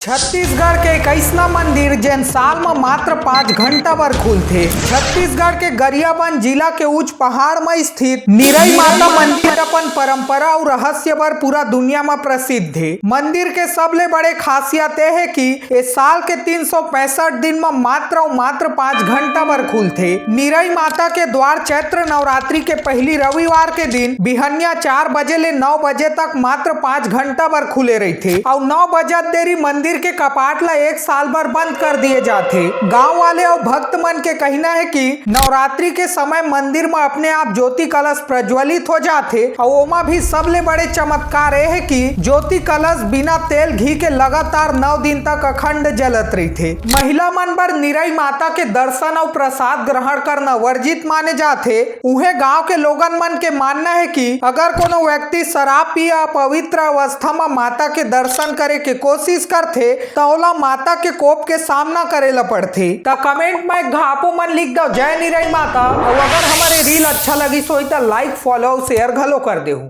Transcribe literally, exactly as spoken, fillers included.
छत्तीसगढ़ के एक अइसना मंदिर, जेन साल म मात्र पाँच घंटा बर खुलथे। छत्तीसगढ़ के गरियाबंद जिला के ऊंच पहाड़ म स्थित निरई माता मंदिर अपन परंपरा अउ रहस्य बर पूरा दुनिया म प्रसिद्ध हे। मंदिर के सबले बड़े खासियत ए हे कि ए साल के तीन सौ पैंसठ दिन म मात्र अउ मात्र पाँच घंटा बर खुलथे। निरई माता के द्वार चैत्र नवरात्रि के पहली रविवार के दिन बिहनिया चार बजे ले नौ बजे तक मात्र पाँच घंटा बर खुले रहिथे। अउ नौ बजत देरी मंदिर के कपाट ला एक साल बर बंद कर दिए जाथे। गांव वाले अउ भक्त मन के कहना हे कि नवरात्रि के समय मंदिर म अपने आप ज्योति कलश प्रज्वलित हो जाथे अउ ओमा भी सबले बड़े चमत्कार ए हे कि ज्योति कलश बिना तेल घी के लगातार नौ दिन तक अखंड जलत रहिथे। महिला मन बर निरई माता के दर्शन अउ प्रसाद ग्रहण करना वर्जित माने जाथे। उहे गांव के लोगन मन के मानना हे कि अगर कोनो व्यक्ति शराब पिए अपवित्र अवस्था म माता के दर्शन करे के कोशिश करथे, त ओला माता के कोप के सामना करे ल पड़थे। त कमेंट म एक घापो मन लिख दव, जय निरई माता। अउ अगर हमर ए रील अच्छा लगिस होही, त लाइक, फॉलो अउ शेयर घलो कर देहू।